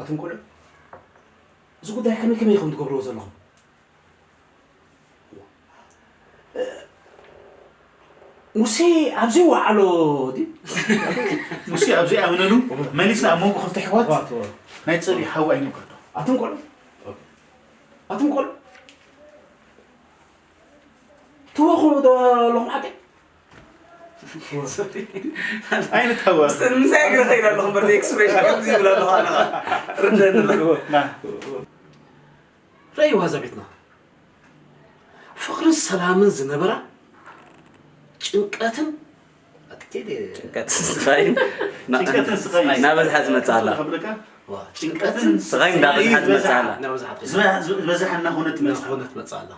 ኣቱም ቆልዑ፣ እዚ ጉዳይ ከመይ ከመይ ኢኹም ትገብርዎ ዘለኹም? ሙሴ ኣብዚ ወዓሎ ድዩ? ሙሴ ኣብዚ ኣምነሉ መሊስና ኣብ መንጎ ክልተ ኣሕዋት ናይ ጽልኢ ሓዊ ኣይንውቀዶ። ኣቱም ቆልዑ፣ ኣቱም ቆልዑ፣ ትወኹ ዶ ኣለኹም ሓቂ? ኣይንታወስ። ምሳይ ግረ ከይድ ኣለኹም በርቲ ኤክስፕሬሽን ከምዚ ይብል ኣለኹ ኣነ ርደኒ ኣለኹ። ረእይዋ እዛ ቤትና ፍቕርን ሰላምን ዝነበራ ጭንቀትን ጭንቀትን ስቓይን ና- ጭንቀትን ስቓይን። እናበዝሓ ዝመጽእ ኣላ። ጭንቀትን ስቓይን እናበዝሓ ዝመጽእ ኣላ። እናበዝሓት ዝበዝሓና ኮነት መጽእ ኣላ።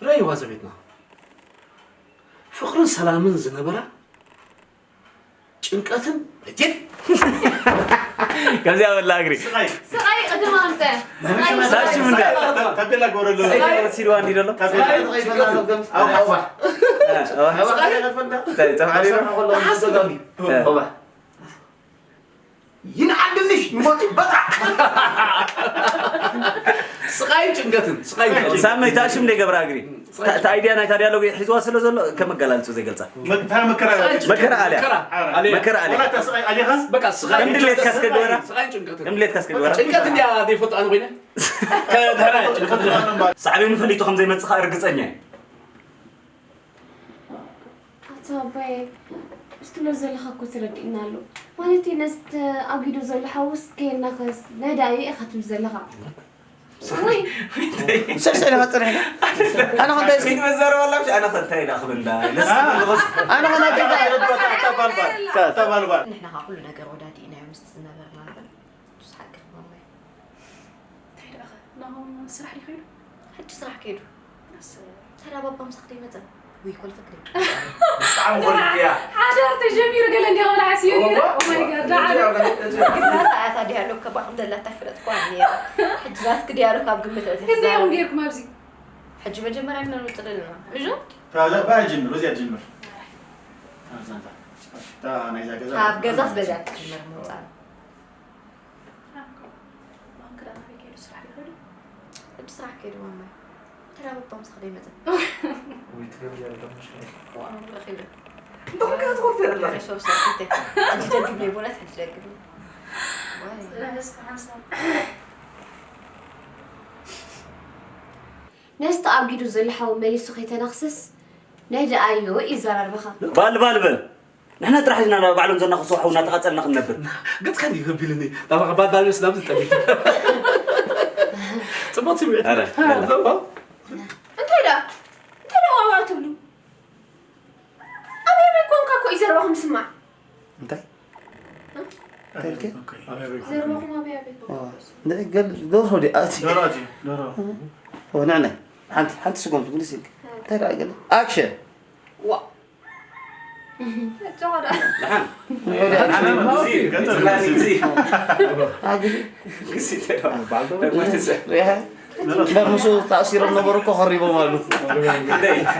ረእይዋ ዘቤትና ፍቕርን ሰላምን ዝነበራ ጭንቀትን እቴን ከምዚኣ በላ እግሪ ስቓይ ቅድም ኣምፀ ሳሽም እንዳ ታቤላ ጎረሎ ሲልዋ እንዲ ደሎ ይንዓል ድንሽ ንሞት በጣ ስቓይን ጭንቀትን ስቓይን ጭንቀትን ሳመይ ታሽም ደይ ገብራ እግሪ ታይዲያ ናይ ታዲያ ሎጎ ሒዝዋ ስለ ዘሎ ከመገላልጹ ዘይገልጻ መከራ መከራ መከራ ኣልያ መከራ ኣልያ ከም ድሌትካ እስከ ግበራ ከም ድሌትካ እስከ ግበራ ጭንቀት እንዲያ ዘይፈጡ ኣነ ኮይነ ከድሕራ ሳዕቤኑ ፈሊጡ ከም ዘይመጽእ ርግጸኛ ኣታ ኣባየ፣ እዚ ትብሎ ዘለኻ እኮ ተረዲእና ኣሎ። ማለተይ ነዚ ተኣጊዱ ዘሎ ሓውስ ከየናኽስ ናይ ደኣዮ ኢኻ ትብል ዘለኻ። እውይ፣ ስዕስዕ ኢኻ ጸኒሕካ። ኣነ ኸ እንታይ እስኪ ክትመዛረብ ኣላ ምሽ ኣነ ኸ እንታይ ኢላ ክብል እንዳ ኢለስ ኣነ ኸ ናይ ገዛ ኣታ ባልባል ኣታ ባልባል ንሕና ኸዓ ኩሉ ነገር ወዳዲእናዮ ምስቲ ዝነበርና እምበር። ንሱ ሓቅኺ ማማይ። እንታይ ደኣ ኸ ናሆም ስራሕ ድዩ ከይዱ? ሕጂ ስራሕ ከይዱ። ኣሰይ። ታዲያ ባባ ምሳኺ ደይመጸ? ውይ ኮልፍክ ደይ። ብጣዕሚ ኮልፍ እያ። ሓዳር ተጀሚሩ ገለ እንዲያ ወላ ዓስዩ ነይረ። ኦ ማይ ጋድ ዳዓሉ። ግዝና ሰዓታ ድያ ኣሎ ከባቕ እንደላ ታፍለጥ ኳ ነይረ። ሕጂ ናትክ ድያ ኣሎ ካብ ግምት ኣቲ። ክንደይ እዮም ጌርኩም ኣብዚ? ሕጂ መጀመርያ ኢና ንውጥል ኣለና። እዞ ታዛ ባጅምር ወዚያ ጅምር። ታዛንታ ታ ናይዛ ገዛ ካብ ገዛስ በዚያ ትጅምር ምውጻእ። ሕጂ ስራሕ ከይዱ ማማይ። ተራበባ ምሳኺ ደይመጸ። ወይ ትገብሪ ያለ ደሞሽ ዋው ረኺበ። እንተኾንካ ክትኾን ትኽእል ኣለኻ። ሪሶርስ ኣኪተ። ሕጂ ደግም ነይ፣ ብእውነት ሕጂ ደግም ነይ። ዋይ። ነዚ ተኣጊዱ ዘሎ ሓዊ መሊሱ ከይተናኽሰስ ናይ ደኣዮ እዩ ዘራርባኻ። ባል ባል በል ንሕና ጥራሕ ኢና ባዕሎም ዘናኽሱ ሓው እናተቓጸልና ክንነብር። ገጽካ እንዲዩ ገቢልኒ ናባኻ ባል ባል ስላም ዝጠቢት ጽቡቕ ስምዒት ኧረ፣ በላ። እንታይ ደኣ እንታይ ደኣ ዋዋ ትብሉ? ኣበይ ኣበይ ኮንካ እኮ እዩ ዘረባኹም ዝስማዕ። እንታይ እንታይ ኢልኪ? ዘረባኹም ኣበይ ኣበይ ኮንካ? ገል ደርሆ ዲ ኣቲ ዶሮ ኣትዩ ዶሮ ወናነ ሓንቲ ሓንቲ ስጎምቲ ግልስ ኢልኪ እንታይ ደኣ ገለ ኣክሽን ዋ ደሓን። ደሓን። ግሲ፣ ግሲ። ግሲ ተደዋ። በር ምስ ተኣሲሮም ነበሩ እኮ ኸሪቦም ኣሉ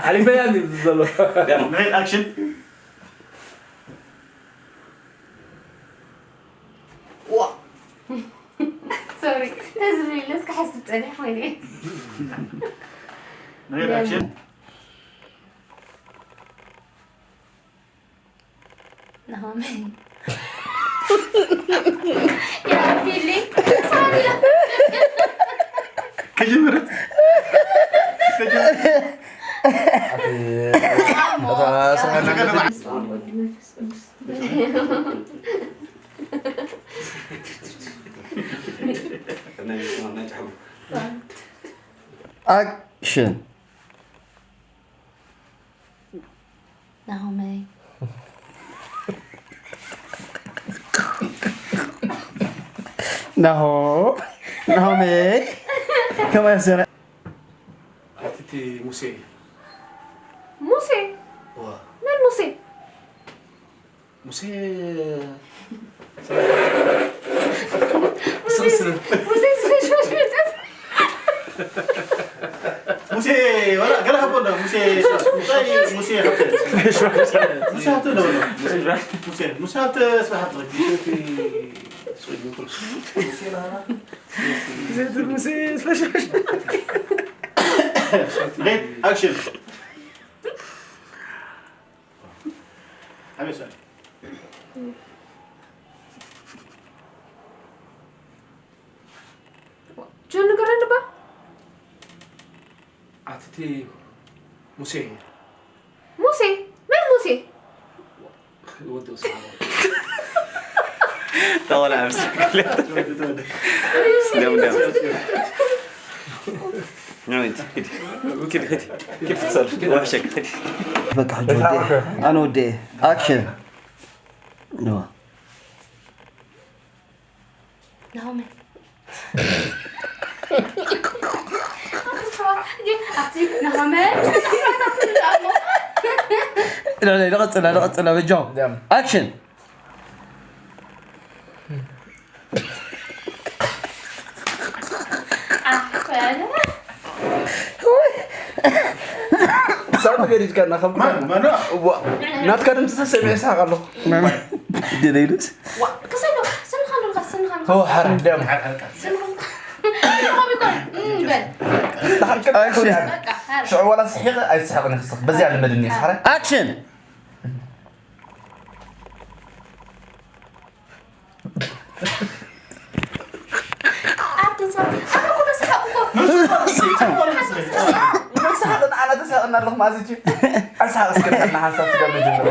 ሓሊፈያ እንዲ ዘሎ ንዒድ ኣክሽን ዋ ሶሪ ተዝብል ኢለስ ክሓስብ ጸኒሕ ኮይነ ንዒድ ኣክሽን ናሆመይ ያፊሊ ክጅምርት ኣክሽን ናሆመይ ናሆ ናሆመይ ከማይ ሰረ ኣቲቲ ሙሴ ሙሴ ዋ መን ሙሴ ሙሴ ሙሴ ሙሴ ዝፈሽፈሽ መጠጥ ሙሴ ወላ ገለ ሃቦ እንዳ ሙሴ ሙሴ ሙሴ ሃብተ ሙሴ ሃብተ እንዳ በሎ ሙሴ ሙሴ ሃብተ ስለ ሃብተ ሙሴ ናራ زيت المسيس فشفش ሬድ ኣክሽን ሓቢሰ ጆን ንገረኒ ባ ኣትቲ ሙሴ ሙሴ መን ሙሴ ወዲ ኡስማን ተወላ ምስክለ ደምደም ኪድ ኪድ ኪድ ኪድ ክሰል ወሕሸክ ኪድ በቃ ሕጂ ወደ ኣነ ወደ ኣክሽን ናሆመ ናሆመ لا لا لا قصة لا قصة لا بجو اكشن ሳብ ገዲድካና ከም ናትካ ድምፂ ሰሚዐ ይስሓቅ ኣለኹ دليلوس كسيدو سنخان لغا سنخان هو حرام دم سنخان ሽዑ ዋላ ስሒቐ ኣይትስሓቕን ክስኽ በዚኣ ልመድኒ ሓረ اكشن أنت صح أنا كنت أسحقكم ንስሓቕ ንዓና ተሳቕና ኣለኹ ማዘች ኣይስሓቕ እስከ ንሓንሳብ ስጋብ ንጅምር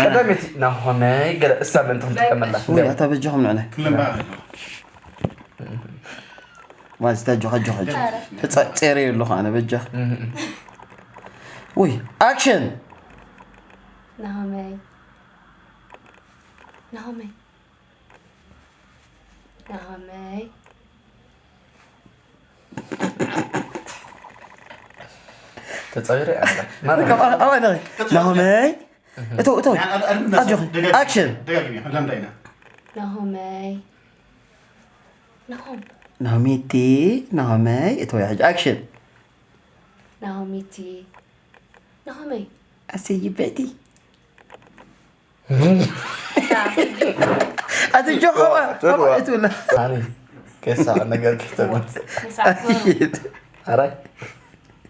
ቀዳመይቲ ናሆመይ ገለ እሳ ምእንቲ ክንጥቀመላ ወይ ኣታ በጃኹም ንዕለ ክልምባ ማለት ኣጆኻ ኣጆኻ ኣጆኻ ተጸ- ጸሬ ኣለኹ ኣነ በጃ ወይ ኣክሽን ናሆመይ ናሆመይ ናሆመይ ተጻዊረ ኣላ ናሆመይ እቶ እቶ ኣጆኺ ኣክሽን ደጋግሚ ለምዳ ኢና ናሆመይ ናሆም ናሆሜቲ ናሆመይ እቶ ሕጂ ኣክሽን ናሆሚቲ ናሆመይ ኣሰይበቲ ኣቲ ጆኸዋ እትብላ ኣኒ ከሳቕ ነገር ክተመጽእ ኣራይ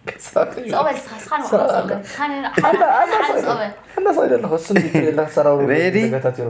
ከሳቕ እዩ ጸበል ስኻ ስኻ ንኸ ጸበል ስኻ ንኸ ጸበል እናሳይደ ኣለኹ እሱም ይትላ ሰራው Ready? ተከታቲሉ